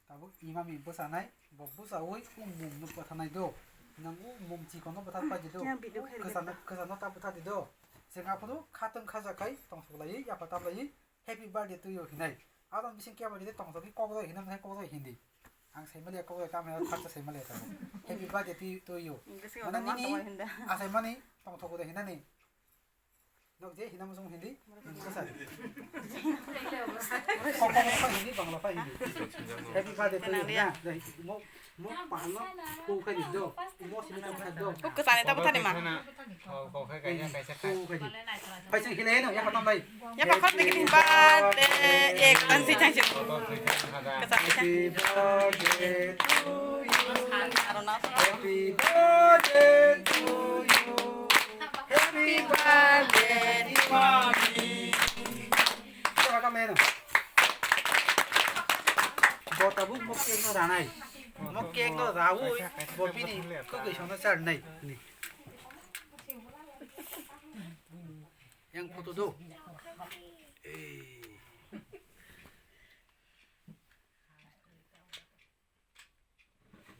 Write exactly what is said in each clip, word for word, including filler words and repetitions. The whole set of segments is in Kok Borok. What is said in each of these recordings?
Tabuk imami bwsanai, bo bwsaui o mung no bwtharnai do. Nang o mung chikon no bwthar pai di do. Yang video khairi kwchano, bwtha. Kwchano ta bwthar di do. Chwng aphuru khatwng khajakai tongthok laiwi yapha tap laiwi happy birthday to you hinai. Adon bising kebo di tongthok ki kok roi hinam hai kok roi hindi. Ang sai mali kok roi tam hai kharcha sai mali ta. Happy birthday to you, to you. English Mana ma nini tongwi hinda. Asai mani tongthok de hinani. Nok je hinam song hindi. Kok kok pa hindi, Bangla pa hindi. Happy birthday to you. Kenal ya. Nah, jadi mo mo paham no. Ko khai do. Mo sini kam khai do. Ko kwchani ta bwthar ni ma. Ko khai kaisa kaisa khai. Ko khai. Paisa hile no ya patam lai. Ya pa khot ni birthday ek tan si chang si. Kwchani ta. Happy birthday to you. Aro na. Happy birthday to you. Happy birthday to you. Bo tabuk mo cake no ranai. Mo cake no raui bo bini kwkwi songno charnai. Yang photo do. Eh.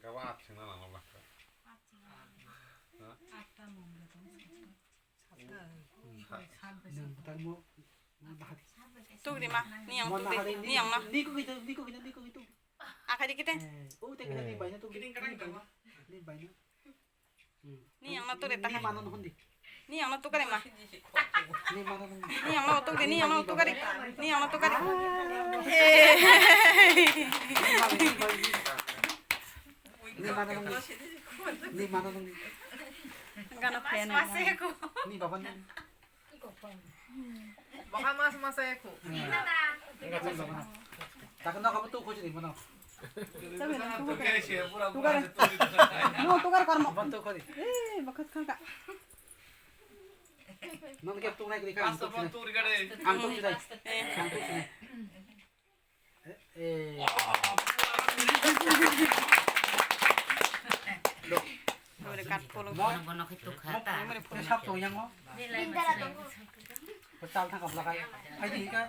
Gabo at sengna nang bakha. Tugri ma, ni yang tugri, ni yang na. Akhari kite. Ni yang na tugri ta. Ni yang na tugri ma. Ni yang na tugri. Ni yang na tugri, ni yang na tugri. Ni yang na tugri. Ni mana nung? Ni mana nung? Gana pen. Ni baba nung? Baka mas mas aku. Takkan nak kamu tuh kau jadi mana? Tukar. No, tukar karma. Apa tuh kau di? Eh, bakat kaka. Nang kep tuh naik di kan. Ang tuh sini. Ang tuh sini. Eh, eh. Dore kat polo. Bono bono khitu khata. Sab to yang mo. Pechal thang kabla kai. Hai di ka.